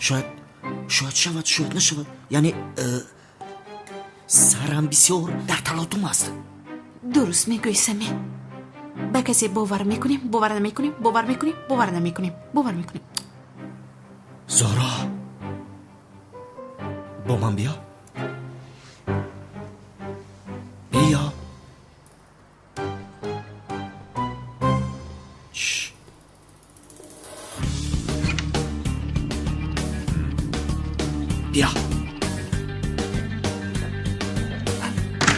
Шояд, шояд шавад, шояд нашавад. Яъне сарам бисёр дар талотум аст. Дуруст мегӯӣ, Сами. Ба касе бовар мекунем, бовар намекунем, бовар мекунем, бовар намекунем, бовар мекунем. Зуҳро, бо ман биё. Биё. Биё.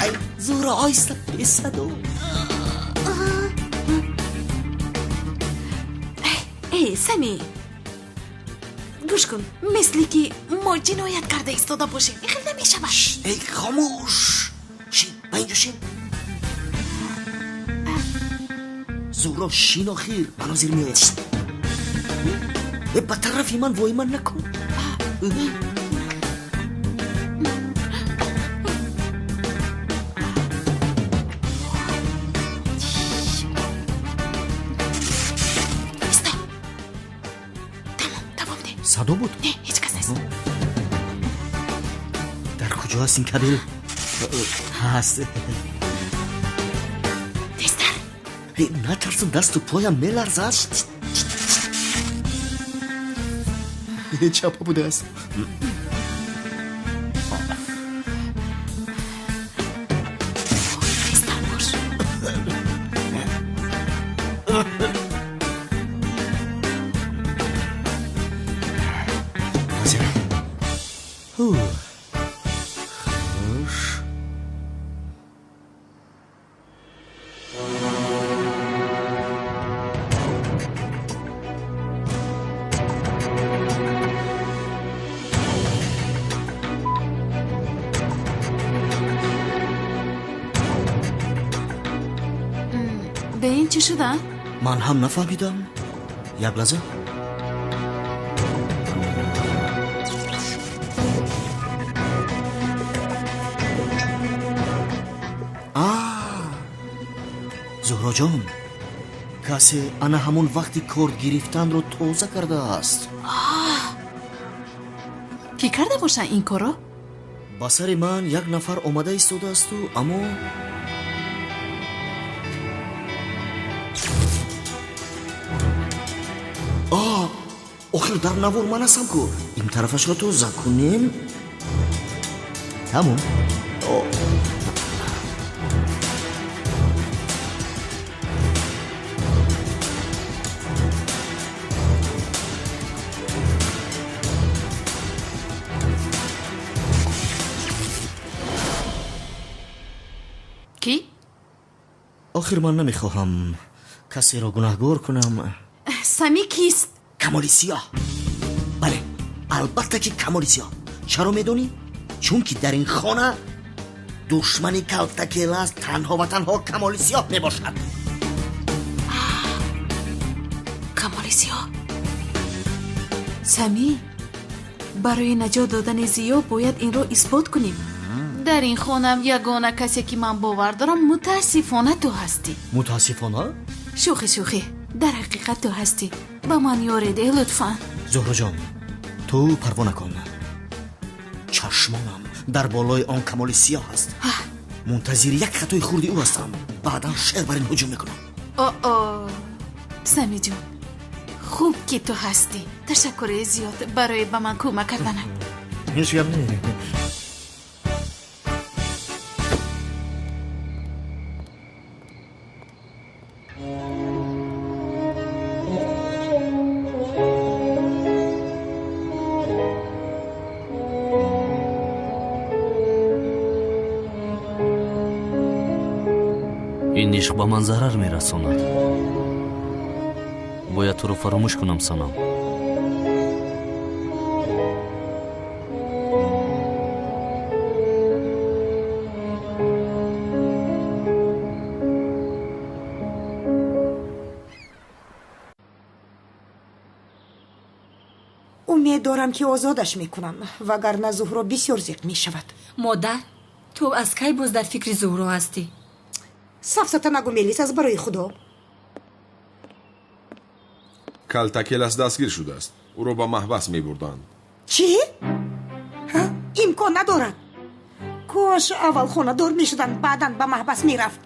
Ай, Зуҳро, оҳиста, бесадо. Эй, Сами, гӯш кун, мисли ки мо ҷиноят карда истода бошем. Ин хел намешавад. Эй, хомӯш. Шин, ба инҷо шин. Зуҳро, шин, охир ба нозир меояд. Ба тарафи ман воҳима накун. Садо буд? Не, ҳеҷ кас нест. Дар куҷо аст ин кабел? Ҳаст. Тезтар. Натарсам, дасту поям меларзад. Чапа будааст. Тезтар бош. Хуш. Ба ин чӣ шуда? Ман ҳам нафаҳмидам. Як лаҳза. Зуҳроҷон, касе ана ҳамон вақти корд гирифтанро тоза кардааст. Кӣ карда бошад ин корро? Ба сари ман як нафар омада истодаасту, аммо охир дар навор ман ҳастам ку. Ин тарафашро тоза кунем. Тамом. Кӣ? Охир ман намехоҳам касеро гунаҳгор кунам. Сами кист? Камоли сиёҳ. Бале, албатта ки Камоли сиёҳ. Чаро медонӣ? Чунки дар ин хона душмани калтакелас танҳо ва танҳо Камоли сиёҳ мебошад. Камоли сиёҳ. Самӣ, барои наҷот додани Зиё бояд инро исбот кунем. Дар ин хонам ягона касе ки ман бовар дорам, мутаассифона ту ҳастӣ. Мутаассифона? Шӯхӣ, шӯхӣ, дар ҳақиқат ту ҳастӣ. Ба ман ёрӣ деҳ лутфан. Зуҳроҷон, ту парво накун. Чашмонам дар болои он камоли сиёҳ аст. Мунтазири як хатои хурди ӯ ҳастам. Баъдан шер бар ин ҳуҷум мекунам. О-о, Самиҷон, хуб ки ту ҳастӣ. Ташаккури зиёд барои ба ман кӯмак карданат. Ҳеҷ гап не. Ин ишқ ба ман зарар мерасонад. Бояд туро фаромӯш кунам, Санам. Умед дорам ки озодаш мекунам, вагарна Зуҳро бисёр зиқ мешавад. Модар, ту аз кай боз дар фикри Зуҳро ҳастӣ? Сафсата нагӯ, Мелис, аз барои Худо. Калтакелас дастгир шудааст. Ӯро ба маҳбас мебурданд. Чӣ? Имкон надорад. Кош аввал хонадор мешуданд, баъдан ба маҳбас мерафт.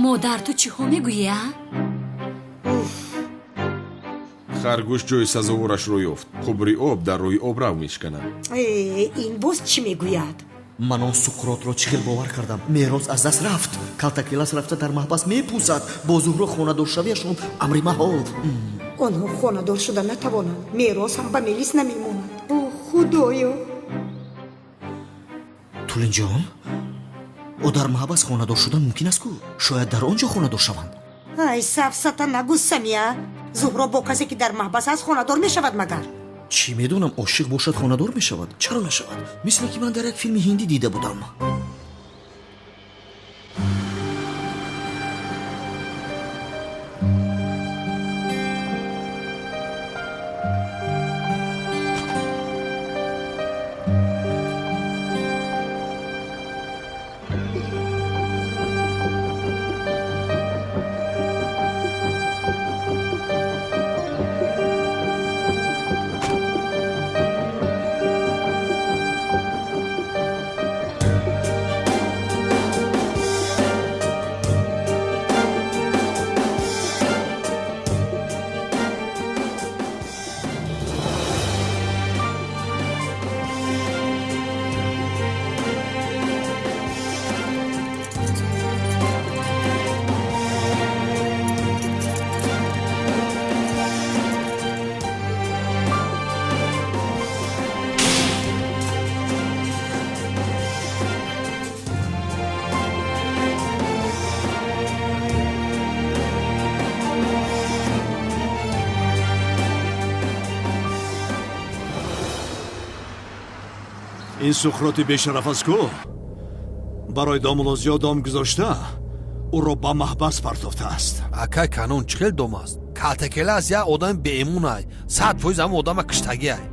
Модар, ту чиҳо мегӯӣ, а? Харгӯш ҷои сазоворашро ёфт. Қубри об дар рӯи обрав мешканад. Ин боз чӣ мегӯяд? Ман он Суқротро чӣ хел бовар кардам. Мерос аз даст рафт. Калтакелас рафта дар маҳбас мепӯсад. Бо Зуҳро хонадоршавиашон амри маҳол. Онҳо хонадор шуда натавонанд. Мерос ҳам ба Мелис намемонад. О, Худоё! Тулинҷон, ӯ дар маҳбас хонадор шудан мумкин аст ку? Шояд дар он ҷо хонадор шаванд. Ай, сафсата нагӯ, Самия. Зуҳро бо касе ки дар маҳбас аст хонадор мешавад магар? Чӣ медонам, ошиқ бошад хонадор мешавад. Чаро нашавад? Мисле ки ман дар як филми ҳиндӣ дида будам. Ин Суқроти бешараф аст ку барои домуло зиёд дом гузошта, ӯро ба маҳбас партофтааст. Акай Канон, чӣ хел дом аст? Калтакелас як одами беэмунай. 100% ҳам одама куштагиай.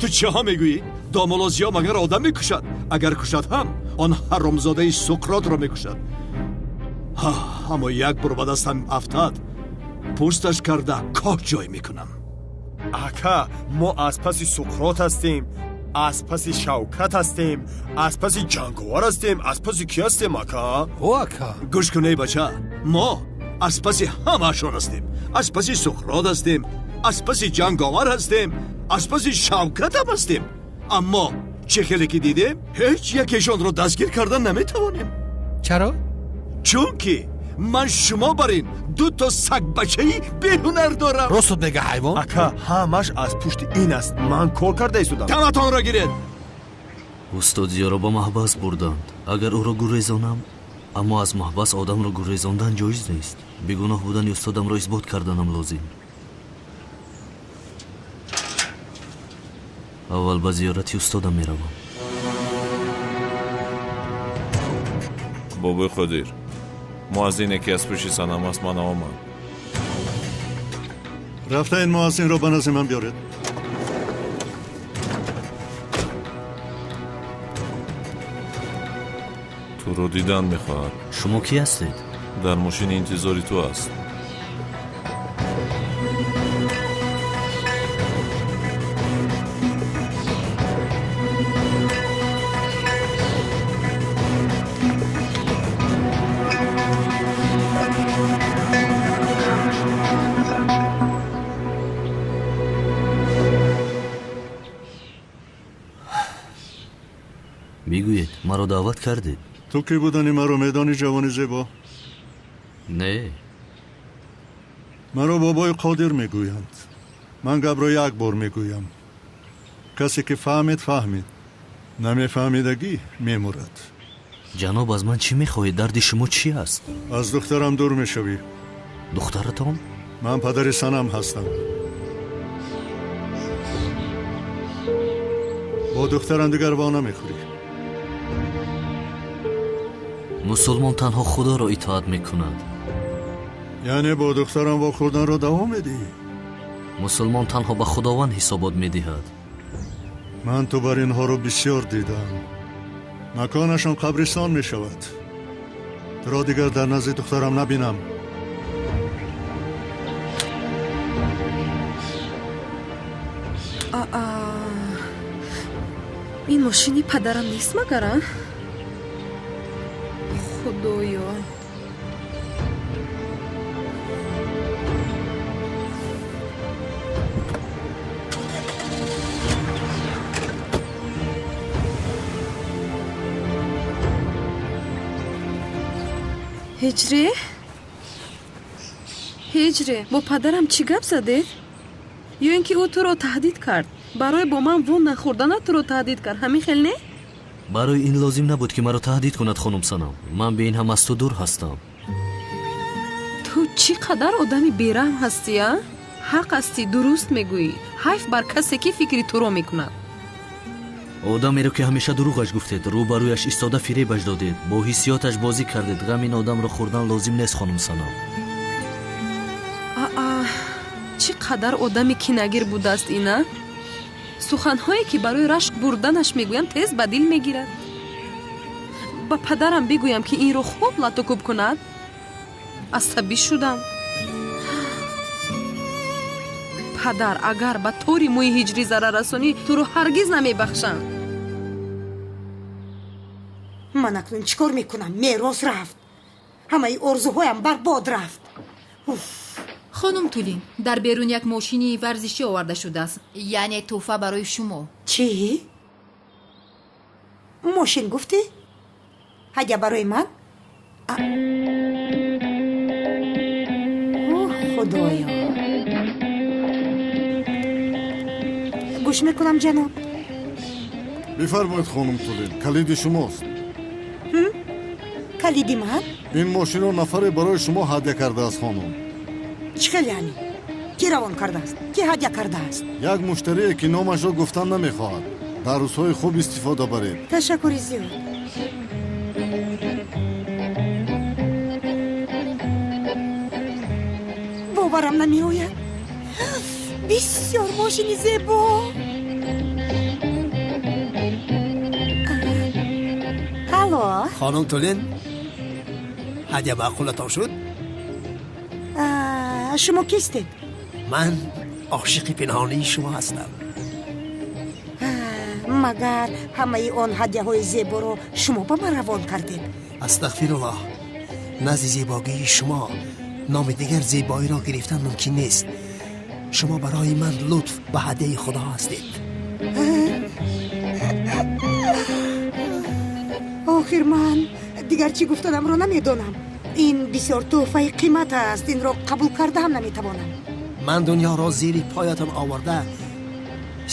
Ту чиҳо мегӯӣ? Домуло зиё магар одам мекушад? Агар кушад ҳам, он ҳаромзодаи Суқротро мекушад. Аммо як бор ба дастам афтад, пӯсташ карда коҳ ҷой мекунам. Ака, мо аз паси Суқрот ҳастем, аз паси Шавкат ҳастем, аз паси Ҷанговар ҳастем, аз паси кӣ ҳастем, ака? О, ака, гӯш кун, эй бача, мо аз паси ҳамаашон ҳастем. Аз паси Суқрот ҳастем, аз паси Ҷанговар ҳастем, аз паси Шавкат ҳам ҳастем. Аммо чӣ хеле ки дидем, ҳеҷ якешонро дастгир кардан наметавонем. Чаро? Чунки ман шумо бар ин ду то сагбачаи беҳунар дорам. Рост мега, ҳайвон. Ака, ҳамаш аз пушти ин аст. Ман кор карда истодам. Таматонро гиред. Устод Зиёро ба маҳбас бурданд. Агар ӯро гурезонам, аммо аз маҳбас одамро гурезондан ҷоиз нест. Бегуноҳ будани устодамро исбот карданам лозим. Аввал ба зиёрати устодам меравам. Бобои Қодир, муаззине ки аз пушти санам аст, ман омад. Рафта ин муаззинро ба назди ман биёред. Туро дидан мехоҳад. Шумо кӣ ҳастед? Дар мошини интизори ту аст. Бигӯед, маро даъват кардед? Ту кӣ будани маро медонӣ, ҷавони зебо? Не. Маро бобои Қодир мегӯянд. Ман гапро як бор мегӯям. Касе ки фаҳмид, фаҳмид. Намефаҳмидагӣ мемурад. Ҷаноб, аз ман чӣ мехоҳед? Дарди шумо чӣ аст? Аз духтарам дур мешавӣ. Духтаратон? Ман падари Санам ҳастам. Бо духтарам дигар во намехӯрӣ. Мусулмон танҳо Худоро итоат мекунад. Яъне бо духтарам вохӯрданро давом медиҳӣ? Мусулмон танҳо ба Худованд ҳисобот медиҳад. Ман ту бар инҳоро бисёр дидам. Маконашон қабристон мешавад. Туро дигар дар назди духтарам набинам. Ин мошини падарам нест магар, а? Худоё! Ҳиҷре? Ҳиҷре, бо падарам чӣ гап задед? Ё ин ки ӯ туро таҳдид кард? Барои бо ман вон нахӯрданат туро таҳдид кард, ҳамин хел не? Барои ин лозим набуд ки маро таҳдид кунад, хонум Санам. Ман бе ин ҳам аз ту дур ҳастам. Ту чӣ қадар одами бераҳм ҳастӣ, а? Ҳақ ҳастӣ, дуруст мегӯӣ. Ҳайф бар касе ки фикри туро мекунад. Одамеро ки ҳамеша дурӯғаш гуфтед, рӯбарӯяш истода фиребаш додед, бо ҳиссиёташ бозӣ кардед. Ғам ин одамро хӯрдан лозим нест, хонум Санам. Аа, чӣ қадар одами кинагир будааст ина? Суханҳое ки барои рашк бурданаш мегӯям, тез ба дил мегирад. Ба падарам бигӯям ки инро хуб латукӯб кунад. Асабӣ шудам. Падар, агар ба тори мӯи ҳиҷрӣ зарар расонӣ, туро ҳаргиз намебахшам. Ман акнун чӣ кор мекунам? Мерос рафт, ҳамаи орзуҳоям барбод рафт. Уф! Хонум Тулин, дар берун як мошини варзишӣ оварда шудааст, яъне тӯҳфа барои шумо. Чӣ? Мошин гуфтӣ? Ҳадя барои ман? Оҳ, Худоё! Гӯш мекунам, ҷаноб. Бифармоед, хонум Тулин, калиди шумост. Калиди ман? Ин мошинро нафаре барои шумо ҳадя кардааст, хонум. Чӣ хел яъне? Кӣ равон кардааст? Кӣ ҳадя кардааст? Як муштарие ки номашро гуфтан намехоҳад. Дар рӯзҳои хуб истифода баред. Ташаккури зиёд. Боварам намеояд. Бисёр мошини зебо. Алло? Хонум Тулин, ҳадя маъқулатон шуд? Шумо кистед? Ман ошиқи пинҳонии шумо ҳастам. Магар ҳамаи он ҳадяҳои зеборо шумо ба ман равон кардед? Астағфируллоҳ, назди зебогии шумо номи дигар зебоиро гирифтан мумкин нест. Шумо барои ман лутф ба ҳадяи Худо ҳастед. Охир ман дигар чӣ гуфтанамро намедонам. Ин бисёр тӯҳфаи қимат аст, инро қабул карда ҳам наметавонам. Ман дунёро зери поятон оварда,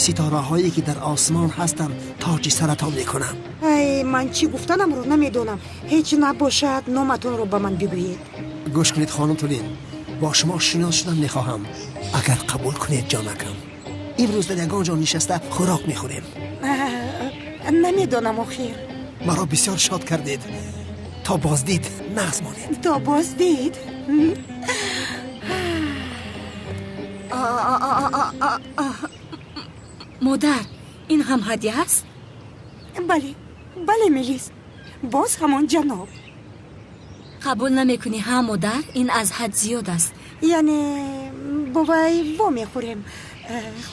ситораҳое ки дар осмон ҳастанд тоҷи саратон мекунам. Ай, ман чӣ гуфтанамро намедонам. Ҳеҷ набошад, номатонро ба ман бигӯед. Гӯш кунед, хонум Тулин, бо шумо шинос шудан мехоҳам. Агар қабул кунед, ҷонакам. Имрӯз дар ягон ҷо нишаста хӯрок мехӯрем. Намедонам, охир. Маро бисёр шод кардед. То боздид нағз монед. То боздид. Модар, ин ҳам ҳадя аст? Бале, бале, Мелис. Боз ҳамон ҷаноб. Қабул намекунӣ, ҳа, модар? Ин аз ҳад зиёд аст. Яъне бо вай во мехӯрем,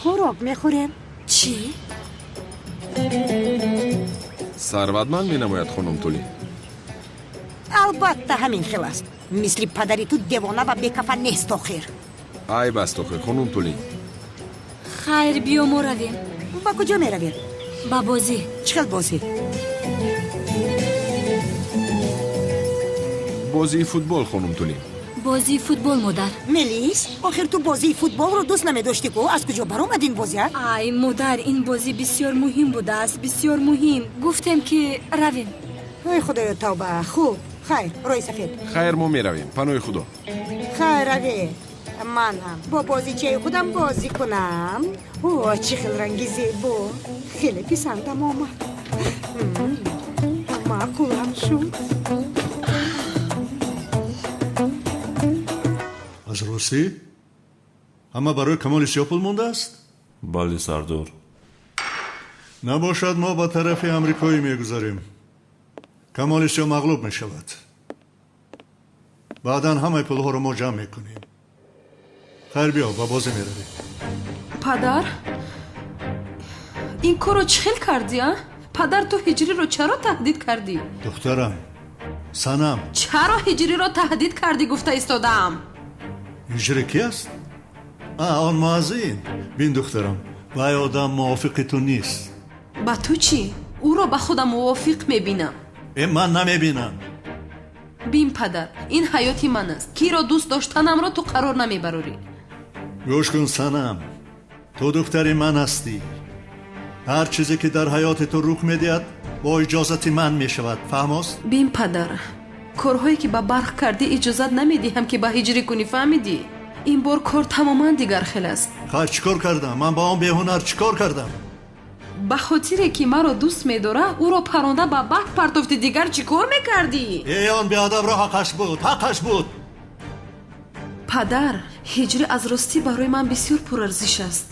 хӯрок мехӯрем. Чӣ? Сарватманд менамояд, хонум Тулин. Албатта ҳамин хел аст. Мисли падари ту девона ва бекафан нест охир. Айб аст охир, хонум Тулин. Хайр, биё мо равем. Ба куҷо меравем? Ба бозӣ. Чӣ хел бозӣ? Бозии футбол, хонум Тулин. Бозии футбол, модар. Мелис, охир ту бозии футболро дӯст намедоштӣ ку? Аз куҷо баромад ин бозӣ, а? Ай, модар, ин бозӣ бисёр муҳим будааст, бисёр муҳим. Гуфтем ки равем. Ой, худоё, тавба. Хуб, хайр, роҳи сафед. Хайр, мо меравем. Паноҳи худо. Хайр, равед. Манам бо бозичаи худам бозӣ кунам. О, чӣ хел ранги зебо. Хеле писандам омад. Маъқулам шуд. Аз ростӣ? Ҳама барои Камоли Сиёҳ пул мондааст? Бале, сардор. Набошад, мо ба тарафи амрикоӣ мегузарем. Камоли Сиёҳ мағлуб мешавад. Баъдан ҳамаи пулҳоро мо ҷамъ мекунем. Хайр, биё, ба бозӣ меравем. Падар, ин корро чӣ хел кардӣ, а? Падар, ту Ҳиҷриро чаро таҳдид кардӣ? Духтарам, Санам. Чаро Ҳиҷриро таҳдид кардӣ, гуфта истодаам? Ҳиҷри ки аст? А, он муаззин. Бин, духтарам, вай одам мувофиқи ту нест. Ба ту чӣ? Ӯро ба худам мувофиқ мебинам. Э, ман намебинам. Бин, падар, ин ҳаёти ман аст. Киро дӯст доштанамро ту қарор намебарорӣ. Гӯш кун, Санам, ту духтари ман ҳастӣ. Ҳар чизе ки дар ҳаёти ту рух медиҳад, бо иҷозати ман мешавад. Фаҳмост? Бин, падар, корҳое ки ба барқ кардӣ, иҷозат намедиҳам ки ба Ҳиҷрӣ кунӣ, фаҳмидӣ? Ин бор кор тамоман дигар хел аст. Хайр, чӣ кор кардам? Ман ба он беҳунар чӣ кор кардам? Ба хотире ки маро дӯст медорад, ӯро паронда ба баҳр партофтӣ. Дигар чӣ кор мекардӣ? Э, он беадабро ҳаққаш буд, ҳаққаш буд. Падар, Ҳиҷрӣ аз ростӣ барои ман бисёр пурарзиш аст.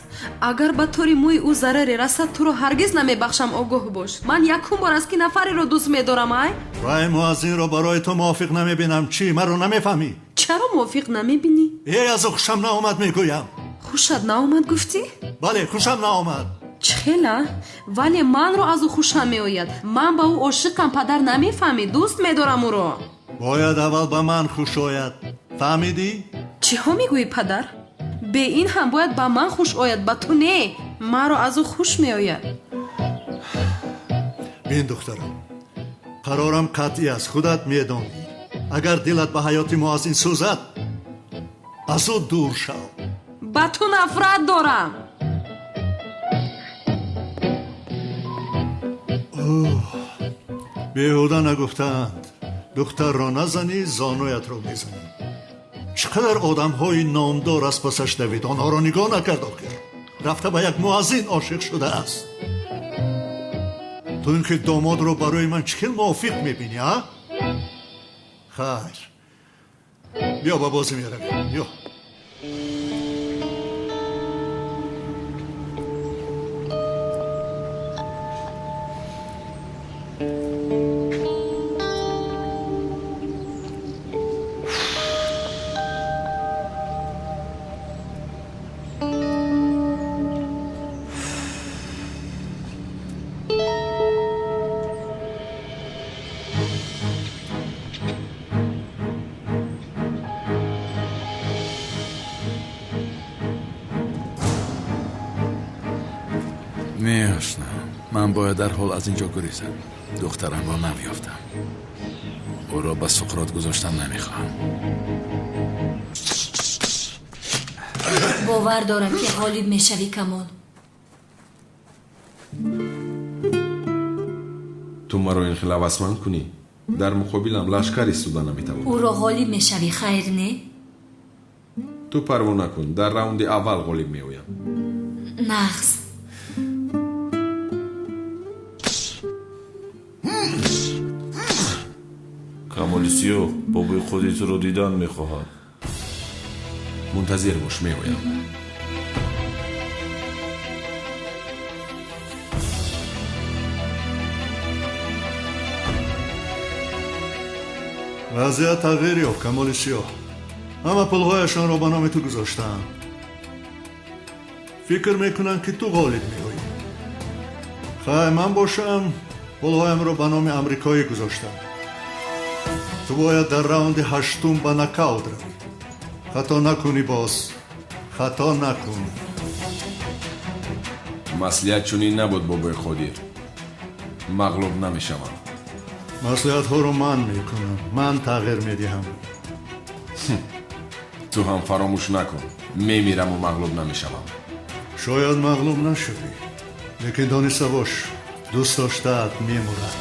Агар ба тори мӯи ӯ зараре расад, туро ҳаргиз намебахшам, огоҳ бош. Ман якум бор аст ки нафареро дӯст медорам, ай? Вай муаззинро барои ту мувофиқ намебинам. Чӣ, маро намефаҳмӣ? Чаро мувофиқ намебинӣ? Э, аз ӯ хушам наомад, мегӯям. Хушат наомад, гуфтӣ? Бале, хушам наомад. Чӣ хела? Вале манро аз ӯ хушам меояд. Ман ба ӯ ошиқам, падар, намефаҳмӣ? Дӯст медорам ӯро. Бояд аввал ба ман хуш ояд. Фаҳмидӣ? Чиҳо мегӯӣ, падар? Бе ин ҳам бояд ба ман хуш ояд, ба ту не. Маро аз ӯ хуш меояд. Бин, духтарам, қарорам қатъӣ аст, худат медонӣ. Агар дилат ба ҳаёти муаззин сӯзад, аз ӯ дур шав. Ба ту нафрат дорам. Беҳуда нагуфтаанд, духтарро назанӣ, зонуятро мезанӣ. Чӣ қадар одамҳои номдор аз пасаш давид, онҳоро нигоҳ накард. Охир рафта ба як муаззин ошиқ шудааст. Ту ин ки домодро барои ман чӣ хел мувофиқ мебинӣ, а? Хайр, биё, ба бозӣ меравем, биё. Не, ошно, ман бояд дарҳол аз ин ҷо гурезам. Духтарамро навёфтам. Ӯро ба Суқрот гузоштан намехоҳам. Бовар дорам ки ғолиб мешавӣ, Камол. Ту маро ин хел ҳавасманд кунӣ, дар муқобилам лашкар истода наметавонам. Ӯро ғолиб мешавӣ, хайр не? Ту парво накун, дар раунди аввал ғолиб меоям. Нағз. Камоли Сиёҳ бобои худи туро дидан мехоҳад. Мунтазир бош, меоям. Вазъият тағйир ёфт, Камоли Сиёҳ. Ҳама пулҳояшонро ба номи ту гузоштаанд. Фикр мекунанд, ки ту ғолиб меоӣ. Хай, ман бошам, пулҳоямро ба номи амрикоӣ гузоштам. Ту бояд дар раунди ҳаштум ба нокаут равӣ. Хато накунӣ боз, хато накун. Маслиҳат чунин набуд, бобои Қодир. Мағлуб намешавам. Маслиҳатҳоро ман мекунам, ман тағйир медиҳам. Ту ҳам фаромӯш накун, мемираму мағлуб намешавам. Шояд мағлуб нашавӣ, лекин дониста бош, дӯст доштаат мемурад.